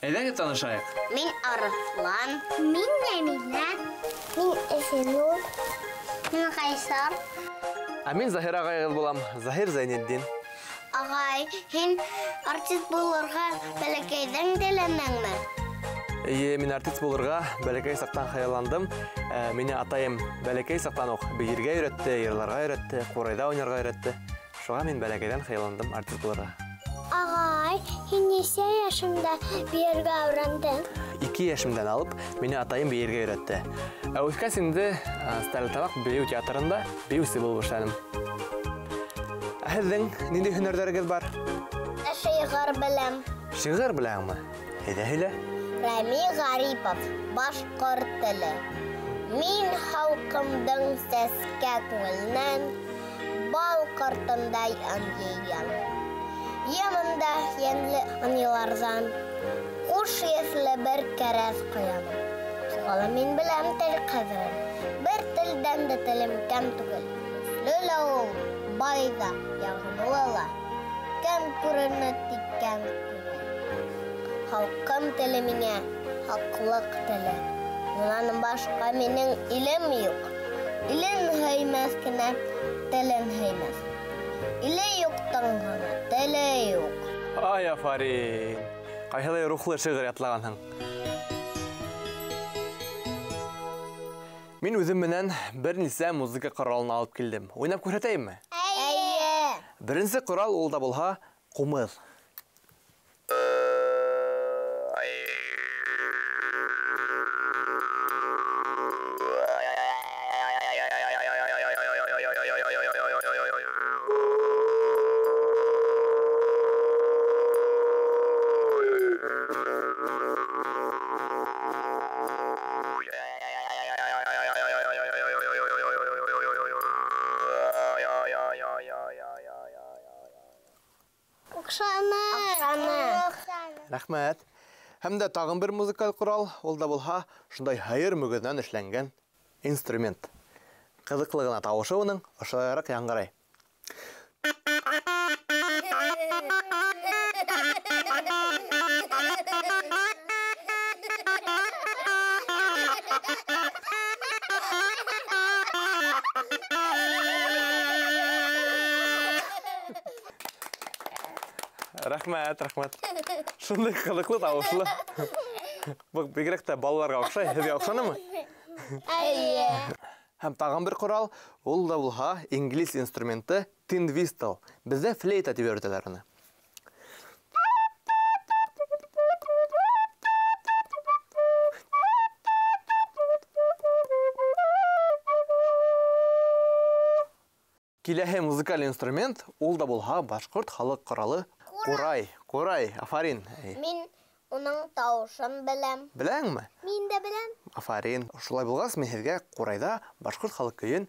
Әйҙәгеҙ танышайыҡ. Мин Арыҫлан. Мин Нәмилә. Мин Эфенур. Мин Ҡайсар. Ә мин Заһир ағайығыҙ булам, Заһир Зәйнетдин. Ағай, һин артист булырға бәләкәйҙән теләнеңме? Эйе, мин артист булырға бәләкәй саҡтан хыялландым. Мине атайым бәләкәй саҡтан уҡ бейергә өйрәтте, йырларға өйрәтте, ҡурайҙа уйнарға өйрәтте. Шуға мин бәләкәйҙән хыялландым артист булырға. Ағай, һин нисә йәшеңдә бейергә өйрәндең? 2 йәшемдән алып, мине атайым бейергә өйрәтте. Ә үҫкәс инде Стәрлетамаҡ бейеү театрында бейеүсе булып эшләнем. Ә һеҙҙең ниндәй һөнәрҙәрегеҙ бар? Шиғыр беләм. Шиғыр беләңме? Әйҙә һөйлә. Рәми Ғарипов, башҡорт теле. Мин халҡымдың сәскә күңеленән бал ҡортондай ынйыйым. Йәмендә йәнле ынйыларҙан хуш еҫле бер кәрәҙ ҡоям. Шуға ла мин беләм тел ҡәҙерен. Бер телдән дә телем кәм түгел. Көслө лә ул, бай ҙа, яғымлы ла. Кәм күренә тик кәм күңел. Халҡым теле миңә хаҡлыҡ теле. Унан башҡа минең илем юҡ. Илен һөймәҫ кенә телен һөймәҫ. Иле юҡтың ғына теле юҡ. Ай, афарин! Ҡайһылай рухлы шиғыр ятлағанһың. Мин үҙем менән бер нисә музыка ҡоралын алып килдем. Уйнап күрһәтәйемме? Эйе! Беренсе ҡорал ул да булһа ҡумыҙ. Рәхмәт. Һәм дә тағын бер музыкаль ҡорал, ул да булһа шундай һыйыр мөгөҙөнән эшләнгән инструмент. Ҡыҙыҡлы ғына тауышы уның ошолайыраҡ яңғырай. Рәхмәт, рәхмәт. Шундай ҡыҙыҡлы тауышлы. Был бигерәк тә балаларға оҡшай. Һеҙгә оҡшанымы? Эйе. Һәм тағын бер ҡорал, ул да булһа инглиз инструменты tin whistle. Беҙҙә флейта тип йөрөтәләр уны. Киләһе музыкаль инструмент, ул да булһа башҡорт халыҡ ҡоралы ҡурай. Ҡурай, афарин. Мин уның тауышын беләм. Беләңме? Мин дә беләм. Афарин. Шулай булғас, мин һеҙгә ҡурайҙа башҡорт халыҡ көйөн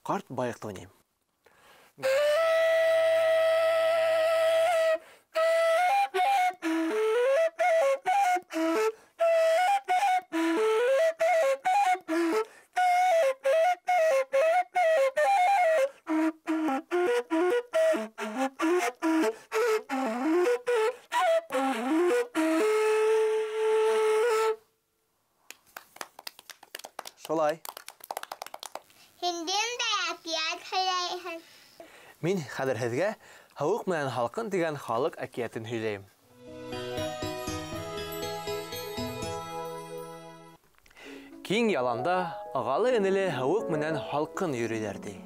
Ҡарт байыҡты уйнайым. Шулай. Һин дә әкиәт һөйләйһең. Мин хәҙер һеҙгә Һыуыҡ менән һалҡын тигән халыҡ әкиәтен һөйләйем. Киң яланда ағалы-энеле һыуыҡ менән һалҡын йөрөйҙәр ти.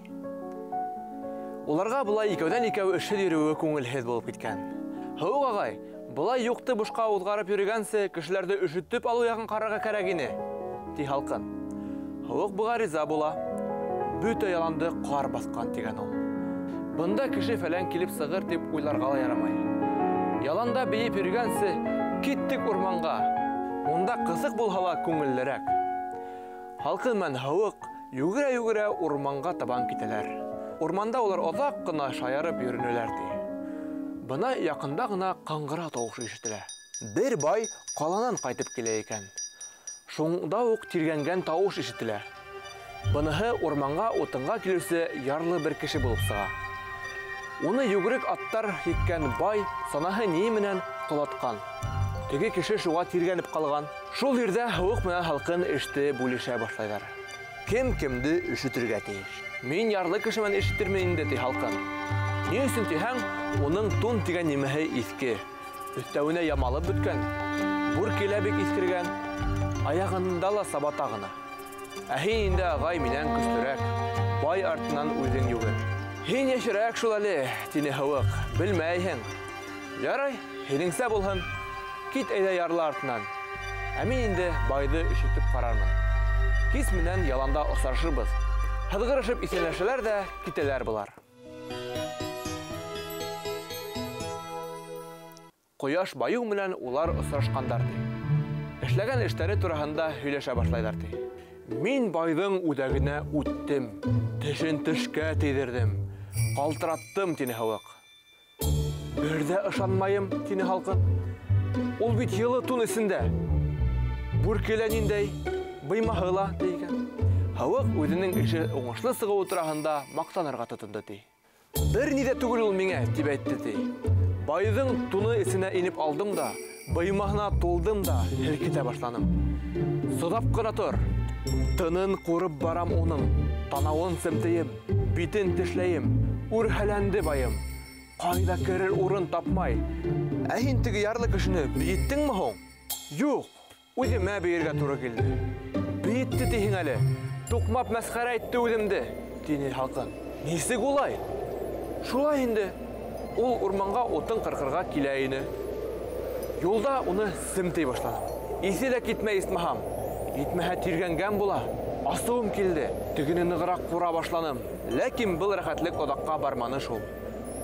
Уларға былай икәүҙән-икәү эшһеҙ йөрөүе күңелһеҙ булып киткән. Һыуыҡ ағай, былай юҡты бушҡа уҙғарып йөрөгәнсе, кешеләрҙе өшөтөп алыу яғын ҡарарға кәрәк ине, ти һалҡын. Һыуыҡ быға риза була. Бөтә яланды ҡар баҫҡан тигән ул. Бында кеше фәлән килеп сығыр тип уйларға ла ярамай. Яланда бейеп йөрөгәнсе, киттек урманға. Унда ҡыҫыҡ булһа ла күңеллерәк. Һалҡын менән һыуыҡ йүгерә-йүгерә урманға табан китәләр. Урманда улар оҙаҡ ҡына шаярып йөрөнөләр ти. Бына яҡында ғына ҡаңғыра тауышы ишетелә. Бер бай ҡаланан ҡайтып килә икән. Шунда уҡ тиргәнгән тауыш ишетелә. Быныһы урманға утынға килеүсе ярлы бер кеше булып сыға. Уны йүгерек аттар еккән бай санаһы ни менән ҡолатҡан. Теге кеше шуға тиргәнеп ҡалған. Шул ерҙә һыуыҡ менән һалҡын эште бүлешә башлайҙар. Кем кемде өшөтөргә тейеш? Мин ярлы кеше менән өшөтөрмөн инде, ти һалҡын. Ни өсөн тиһәң, уның тун тигән нимәһе иҫке. Өҫтәүенә ямалып бөткән. Бүрке лә бик иҫкергән. Аяғында ла сабата ғына. Ә һин инде, ағай, минән көслөрәк. Бай артынан үҙең йүгер. Һин йәшерәк шул әле, тине һыуыҡ. Белмәйһең. Ярай, һинеңсә булһын. Кит әйҙә ярлы артынан. Ә мин инде байҙы өшөтөп ҡарармын. Кис менән яланда осрашырбыҙ. Һыҙғырышып иҫәнләшәләр ҙә китәләр былар. Ҡояш байыу менән улар осрашҡандар, ти. Эшләгән эштәре тураһында һөйләшә башлайҙар, ти. Мин байҙың үҙәгенә үттем, тешен тешкә тейҙерҙем, ҡалтыраттым, тине һыуыҡ. Бер ҙә ышанмайым, тине һалҡын. Ул бит йылы тун эсендә. Бүрке лә ниндәй, быймаһы ла, ти икән. Һыуыҡ үҙенең эше уңышлы сығыуы тураһында маҡтанырға тотондо, ти. Бер ни ҙә түгел ул миңә, тип әйтте, ти. Байҙың туны эсенә инеп алдым да, быймаһына тулдым да һелкетә башланым. Сыҙап ҡына тор. Тынын ҡурып барам уның, танауын семтейем, битен тешләйем, үрһәләнде байым. Ҡайҙа керер урын тапмай. Ә һин теге ярлы кешене бейеттеңме һуң? Юҡ, үҙемә бейергә тура килде. Бейетте тиһең әле, туҡмап мәсхәрә итте үҙемде, тине һалҡын. Нисек улай? Шулай инде. Ул урманға утын ҡырҡырға килә ине. Юлда уны семтей башланым. Иҫе лә китмәй исмаһам. Етмәһә тиргәнгән була. Асыуым килде. Тегене нығыраҡ ҡура башланым. Ләкин был рәхәтлек оҙаҡҡа барманы шул.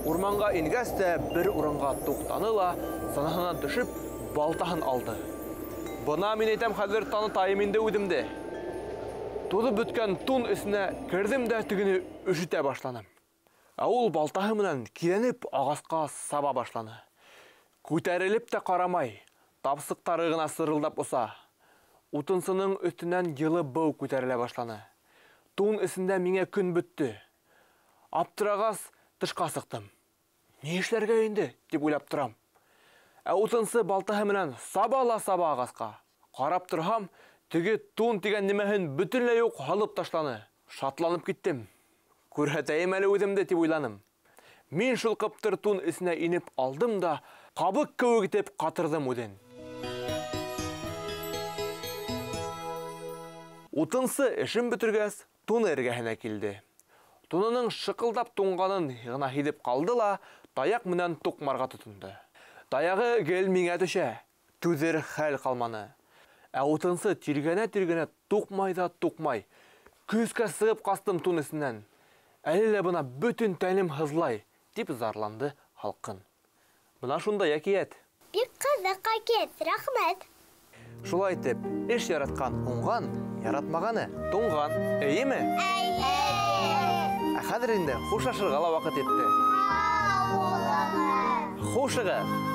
Урманға ингәс тә бер урынға туҡтаны ла, санаһынан төшөп, балтаһын алды. Бына мин әйтәм, хәҙер танытайым инде үҙемде. Туҙып бөткән тун эсенә керҙем дә тегене өшөтә башланым. Ә ул балтаһы менән киҙәнеп ағасҡа саба башланы. Күтәрелеп тә ҡарамай, тапсыҡтары ғына сырылдап оса. Утынсының өҫтөнән йылы быу күтәрелә башланы. Тун эсендә миңә көн бөттө. Аптырағас тышҡа сыҡтым. Ни эшләргә инде, тип уйлап торам. Ә утынсы балтаһы менән саба ла саба ағасҡа. Ҡарап торһам, теге тун тигән нимәһен бөтөнләй үк һалып ташланы. Шатланып киттем. Күрһәтәйем әле үҙемде, тип уйланым. Мин шул ҡыптыр тун эсенә инеп алдым да, ҡабыҡ кеүек итеп ҡатырҙым үҙен. Утынсы эшен бөтөргәс, туны эргәһенә килде. Тунының шыҡылдап туңғанын ғына һиҙеп ҡалды ла, таяҡ менән туҡмарға тотондо. Таяғы гел миңә төшә, түҙер хәл ҡалманы. Ә утынсы тиргәнә-тиргәнә туҡмай ҙа туҡмай. Көскә сығып ҡастым тун эсенән. Әле лә бына бөтөн тәнем һыҙлай, тип зарланды һалҡын. Бына шундай әкиәт. Бик ҡыҙыҡ әкиәт, рәхмәт. Шулай итеп, эш яратҡан уңған, яратмағаны туңған. Эйеме? Эйе. Ә хәҙер инде хушлашырға ла ваҡыт етте. Һау булығыҙ. Хушығыҙ.